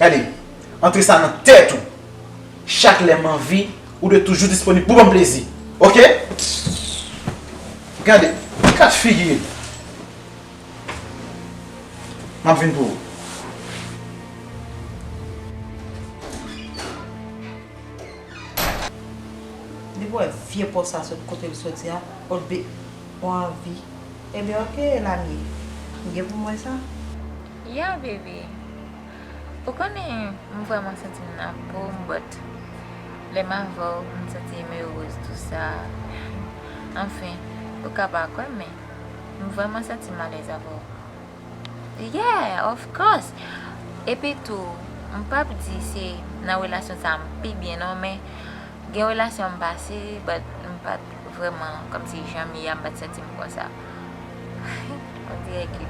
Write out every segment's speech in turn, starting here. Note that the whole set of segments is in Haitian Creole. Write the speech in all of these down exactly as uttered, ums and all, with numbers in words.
Gade, antre sa nan tèt ou. Chak lè m anvi, ou dwe toujou disponib pou ban m plezi. Oke? Gade, kat figi. M ap vin pou ou. Depi w wè vye pòv sa sot kote l soti a, ou anvi. Ebyen, oke, Lanie. M gen pou m wè sa. Yeah, baby. Ou konnen, m vrèman santi m nan po m, but lè m avè w, m santi m erez, tou sa. Anfen, ou ka pa kwè, men m vrèman santi m alèz avè w. Yeah, of course. Epi tou, m p ap di se nan relasyon sa a m pi byen non, men gen relasyon m pase, but m pa t vrèman kòmsi jan m ye a, m pa t santi m konsa. On dirait que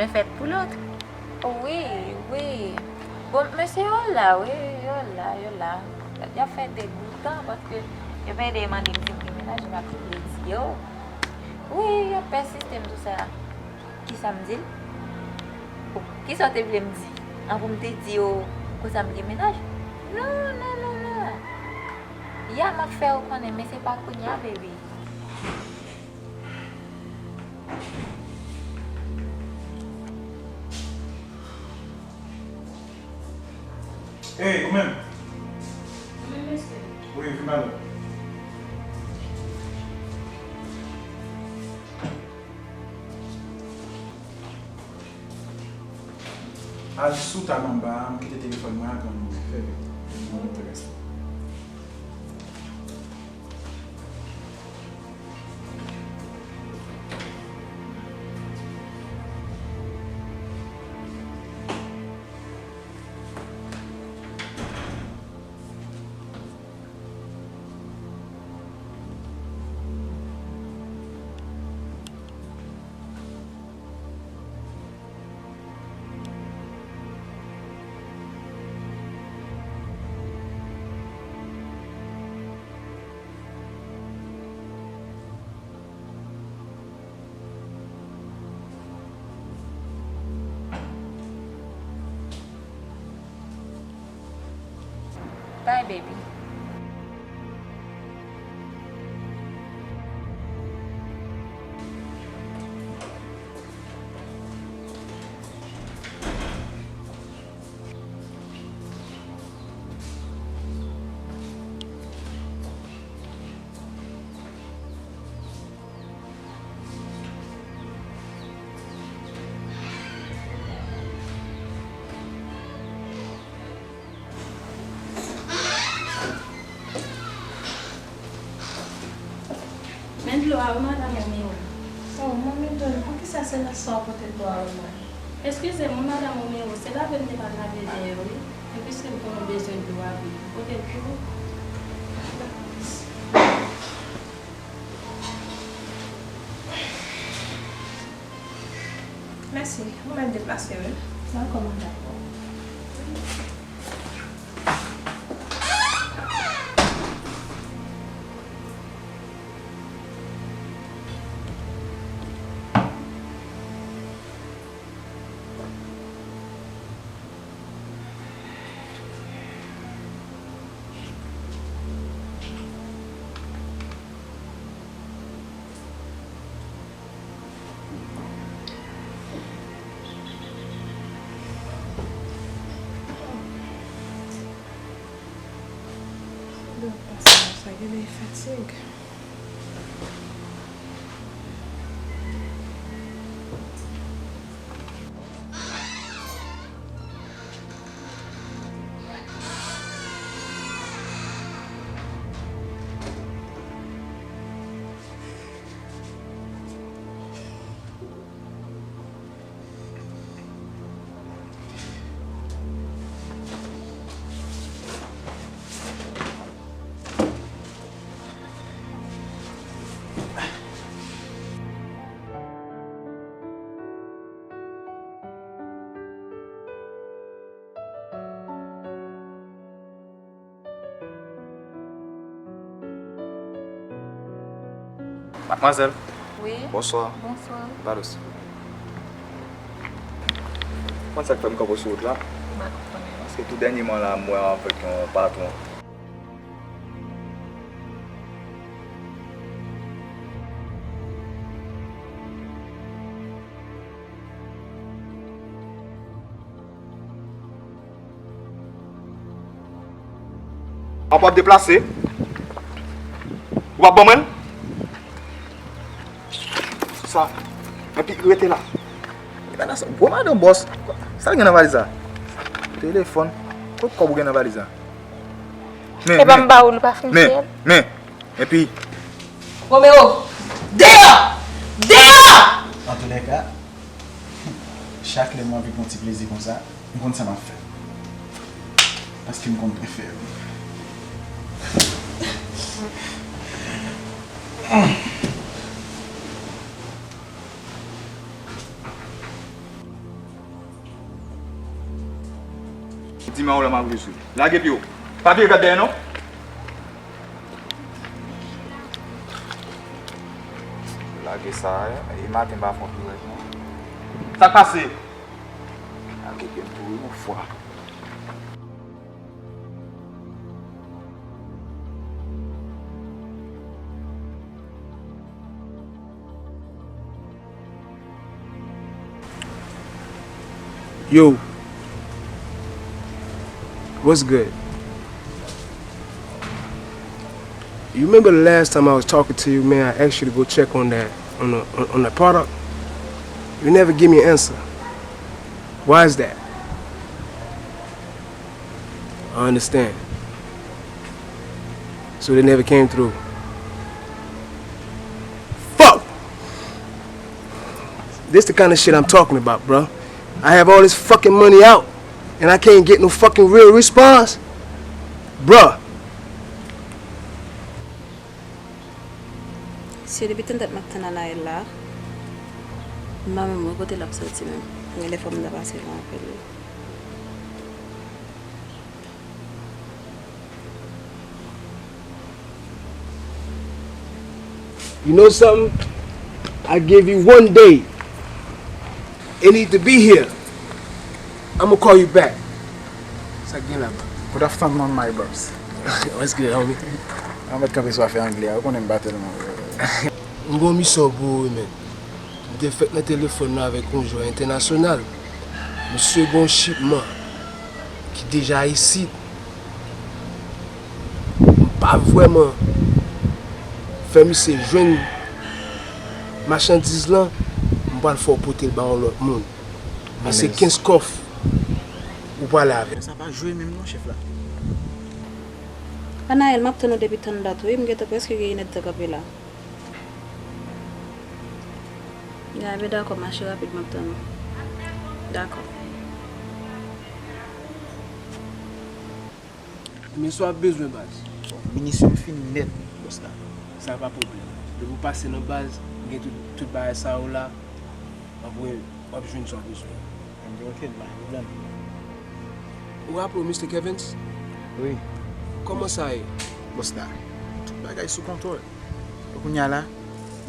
l'un fait pour l'autre. Wi, wi. Bon, mesye yo la, wi, yo la, yo la. Y ap fè degoutan paske yo pa vle mande m si m gen mennaj, m pa t vle di yo. Wi, y ap pèsiste m tou sa. Kisa m di l? Kisa w te vle m di? An pou m te di yo konsa m gen mennaj? Non, non, non, non. Ya, m ap fè w konnen, men se pa kounye a, baby. Ey, ou menm? Ou menm, mesye? Wi, vin pale. Al sou tab anba a, m kite telefòn mwen a, granmoun. Fè vit. Mwen montre rès la. Bye, baby. Men dlo a wi, madanm Romeo. Oh, manmi Don, poukisa se nan sa w pote dlo a ban mwen? Eskize m wi, madanm Romeo, se lave m te pral lave dèyè wi. Men piske m konnen w bezwen dlo a vit, m pote l pou ou. Mèsi, ou mèt deplase wi. Dakò, madanm. Dòt pasan sa gen de fatig. Madmwazèl. Wi. Bonswa. Bonswa. Valouz. Konn sa k fè m kanpe w sou wout la? M pa konprann. Paske tou dènyèman la, m wè w avèk yon patwon. Ou p ap deplase? Ou p ap ban mwen l? Sa. Epi rete la. Gade sa, gwo madanm bòs. Sa l gen nan valiz la? Telefòn. Kot kòb ou gen nan valiz la? Men, epa men, m ba ou l pa fin men, fè l. Men, epi. Romeo, deyò! Deyò! Antoulèka, chak lè mwen anvi pran ti plezi konsa, m konn sa m ap fè. Paske m konn prefere m. Di men ou la m ap vle sou. Lage pye w. Pa vire gad dèyè non. Lage sa, e maten m pa fè yon piwèt non. Sa k pase? Lage pye m tou wi yon fwa. Yo, what's good? You remember the last time I was talking to you, man? I asked you to go check on that on the on, on the product. You never give me an answer. Why is that? I understand. So they never came through. Fuck! This the kind of shit I'm talking about, bro. I have all this fucking money out, and I can't get no fucking real response. Bruh. Se depi tann dat m ap tann Anaël la. M pa menm wè kote l ap soti menm. Gen de fwa m ta pase jan apèl li. You know something? I give you one day. It need to be here. I'ma call you back. Sa k gen laba? Good afternoon, my bros. What's good, homie? An mèt kanpe sou afè anglè a, ou konnen m pa tèlman. M gon misyon pou ou wi, men. M te fèk nan telefòn nan avèk yon jwè entènasyonal. Misye gon shipman ki deja isit. M pa vrèman fè misye jwenn machandiz lan, m pral fè w pote l ba yon lòt moun. Men se kenz kòf ou prale avè l. Sa pa jwe menm non, chèf la. Anaël, m ap tann ou depi tann dat wi, m gentan prèske gen inèdtan kanpe la. Ya, ben dakò, mache rapid, m ap tann ou. Dakò. Men sa w ap bezwen, baz. Bon, minisyon m fini nèt, bòs la. Sa pa pwoblèm. Depi w pase nan baz, m gen tout, tout bagay sa yo la. W ap wè, w ap jwenn sa w bezwen. Ann, ok, pa gen pwoblèm. Ou raple w, Mister Kevens? Wi. Kòman sa ye? Bòs la, tout bagay sou kontwòl. Kounye a la,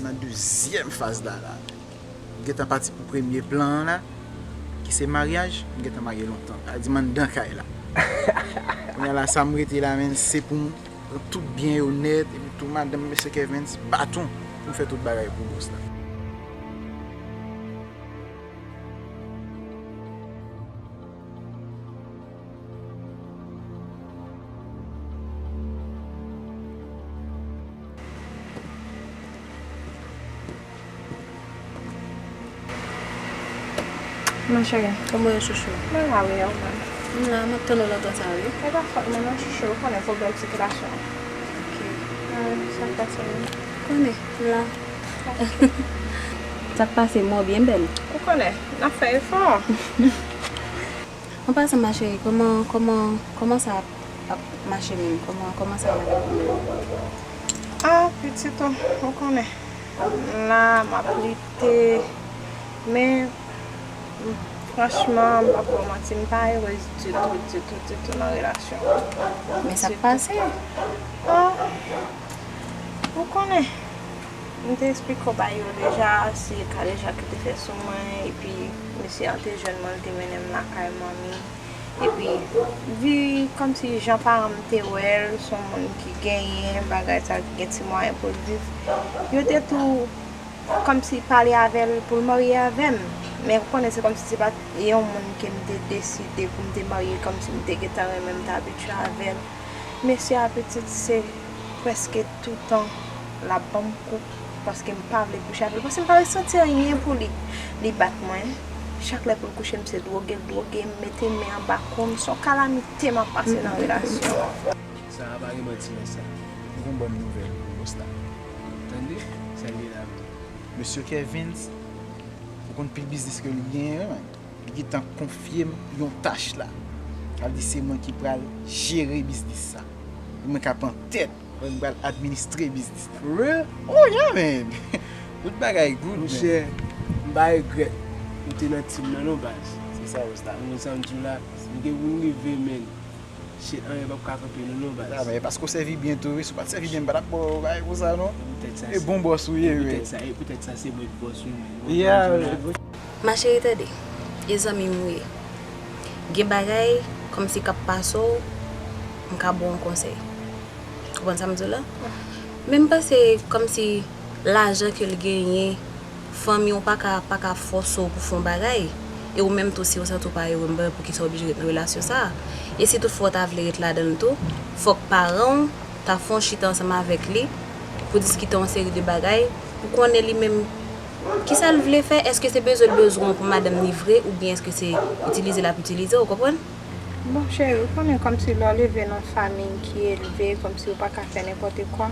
nan dezyèm faz la, la. M gentan pati pou premye plan an la, ki se maryaj, m gentan marye lontan. Sa di m anndan kay la. Kounye a la, sa m rete la, menn, se pou m pran tout byen yo nèt, epi tou madanm mesye Kevens baton pou m fè tout bagay pou bòs la. Mon cheri, kòman w ye, chouchou? Mwen la wi, e ou menm? M la, m ap tann ou lontan sa wi. E pa fòt mwen non, chouchou, ou konnen pwoblèm sikilasyon. Ok. Sa k pase menm? Konnen, m la. Ok. Sa k pase, mò byen bèl. Ou konnen, n ap fè efò. An pasan, ma chérie, kòman, kòman, kòman sa ap, ap mache menm? Kòman, kòman sa ap mache menm? Ah, pitit, ou, ou konnen. M la, m ap lite. Men, m, franchman, m p ap ba w manti, m pa erez ditou, ditou, ditou nan relasyon an. Men sa k pase? Ah, ou konnen. M te eksplike w bagay yo deja, se kadejak ki te fè sou mwen, epi mesye an te jwenn mwen, l te mennen m lakay manmi. Epi, vi kòmsi jan paran m te wè l, s on moun ki genyen bagay sa, ki gen ti mwayen pou l viv, yo te tou kòmsi pale avè l pou l marye avè m. Men ou konnen se kòmsi se pa t yon moun ke m te deside pou m te marye, kòmsi m te gentan renmen, m te abitye avè l. Mesye a pitit se prèske toutan l ap ban m kou, paske m pa vle kouche avè l, paske m pa vle santi anyen pou li. Li bat mwen, chak lè pou l kouche m se dwoge l dwoge m, mete men anba kou m, s on kalamite m ap pase nan relasyon an. Sa a pa gen manti nan sa. M gen yon bòn nouvèl pou w, Busta. Tande sa l ye la menm. Mesye Kervens, ou konn pil biznis ke li genyen wi, men li gentan konfye m yon tach la. Sa vle di se mwen ki pral jere biznis sa. E mwen k ap antèt, mwen pral administre biznis la. For real? Oh yeah, man! Tout bagay good, man. Monchè, m pa regrèt ou te nan team nan non, baz. Se sa, Busta. Ou konn sa m di w la? M gen pou m rive, man. Shit, anyen p ap ka kanpe nou non, baz. Ah, men paske w sèvi byen tou wi, si w pa t sèvi byen, m pa t ap ba w bagay konsa non. E poutèt sa, e se bon bòs ou ye, wi. E poutèt sa, e poutèt sa, se mwen k bòs ou, men. Yeah, wi. Ma chérie, tande. E zanmi m ou ye. Gen bagay, kòmsi k ap pase w, m ka ba w yon konsèy. Konprann sa m di w la? Men m panse kòmsi lajan ke l genyen, fanmi w pa ka, pa ka fòse w pou fè yon bagay. E ou menm tou, si w santi w pa ere, m pa wè poukisa w oblije ret nan relasyon sa a. E si toutfwa w ta vle ret ladan l tou, fòk paran w ta fè yon chita ansanm avèk li pou diskite yon seri de bagay, pou konnen li menm kisa l vle fè, èske se bezwen l bezwen w pou madanm ni vre, oubyen èske se itilize l ap itilize w, konprann? Bon, cheri, ou konnen kòmsi lè w leve nan fanmi ki elve, kòmsi ou pa ka fè nenpòt kwa.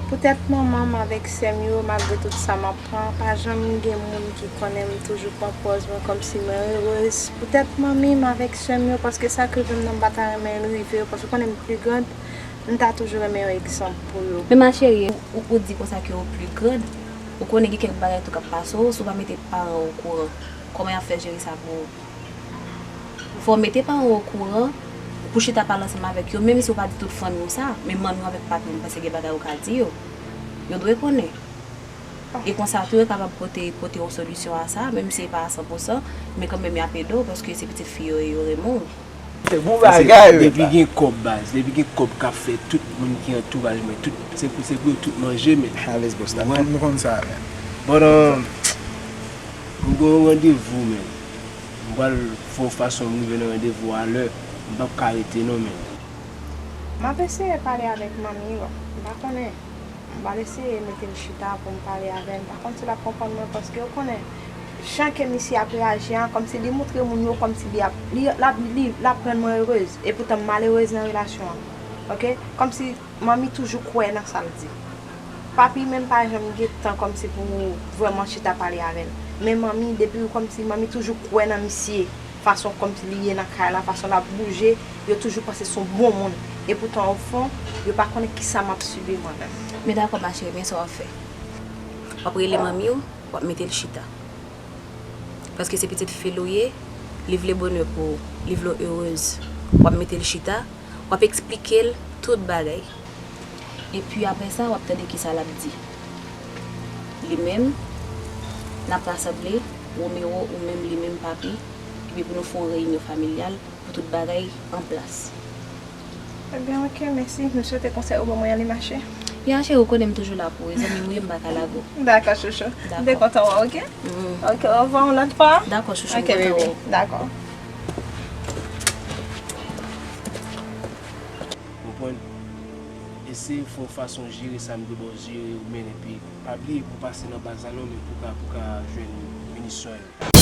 Poutèt manman m avèk sè m yo, malgre tout sa m ap pran, pa janm gen moun ki konnen m toujou pran pòz mwen kòmsi mwen erez. Poutèt manmi m avèk sè m yo, paske sa k rive m nan m pa ta renmen l rive yo, paske ou konnen m pli grand, m ta toujou renmen yon egzanp pou yo. Men ma chérie, ou, ou di konsa ke ou pli grand, ou konnen gen kèk bagay tou k ap pase w, si w pa mete paran w okouran, kòman y ap fè jere sa pou ou? Fò w mete paran w okouran, pou chita pale ansanm avèk yo, menm si w pa di tout fanmi w sa, men manmi w avèk papi w, m panse gen bagay ou ka di yo. Yo dwe konnen. E konsa tou, yo kapab pote, pote yon solisyon a sa, menm si e pa a san pou san, men kanmenm y ap ede w, paske se pitit fi yo ye, yo renmen w. Se bon bagay, depi gen kòb, baz, depi gen kòb k ap fè tout moun ki antouraj mwen, tout, se pou, se pou yo tout manje, men. Alèz, bòs la, nou konn sa, men. But, um, m gen yon randevou, men. M pral fè yon fason m rive nan randevou a lè. M p ap ka rete non, men. M ap eseye pale avèk manmi w. M pa konnen. M pral eseye mete l chita pou m pale avè l. M pa konn si l ap konprann mwen, paske ou konnen, jan ke misye ap reyaji an, kòmsi li moutre moun yo kòmsi li ap, li, l ap, li, l ap rann mwen erez. Epoutan m malerez nan relasyon an. Oke? Kòmsi manmi toujou kwè nan sa l di. Papi menm pa janm gen tan kòmsi pou vrèman chita pale avè l. Men manmi, depi kòmsi manmi toujou kwè nan misye, fason kòmsi li ye nan kay la, fason l ap bouje, yo toujou panse se yon bon moun. Epoutan, ofon, yo pa konnen kisa m ap sibi mwen menm. Men dakò, ma chérie, men sa w ap fè. W ap rele manmi w, w ap mete l chita. Paske se pitit fi l ou ye, li vle bonè pou ou, li vle w erez. W ap mete l chita, w ap eksplike l tout bagay. Epi apre sa, w ap tande kisa l ap di. Li menm, n ap rasanble, Romero, ou menm, li menm, papi, epi pou nou fè yon reyinyon familyal pou tout bagay an plas. Ebyen, oke, mèsi. M swete konsèy ou ban mwen an li mache. Ya, cheri, ou konnen m toujou la pou ou. E zanmi m ou ye, m pa ka lage w. Dakò, chouchou. M te kontan wè w, oke? Mm. Oke, orevwa yon lòt fwa. Dakò, chouchou, m kontan wè w. Oke, baby. Dakò. Konprann? Eseye fè yon fason jere sa m te ba w jere ou, men epi pa bliye pou pase nan baz la non, men pou ka, pou ka jwenn minisyon yo.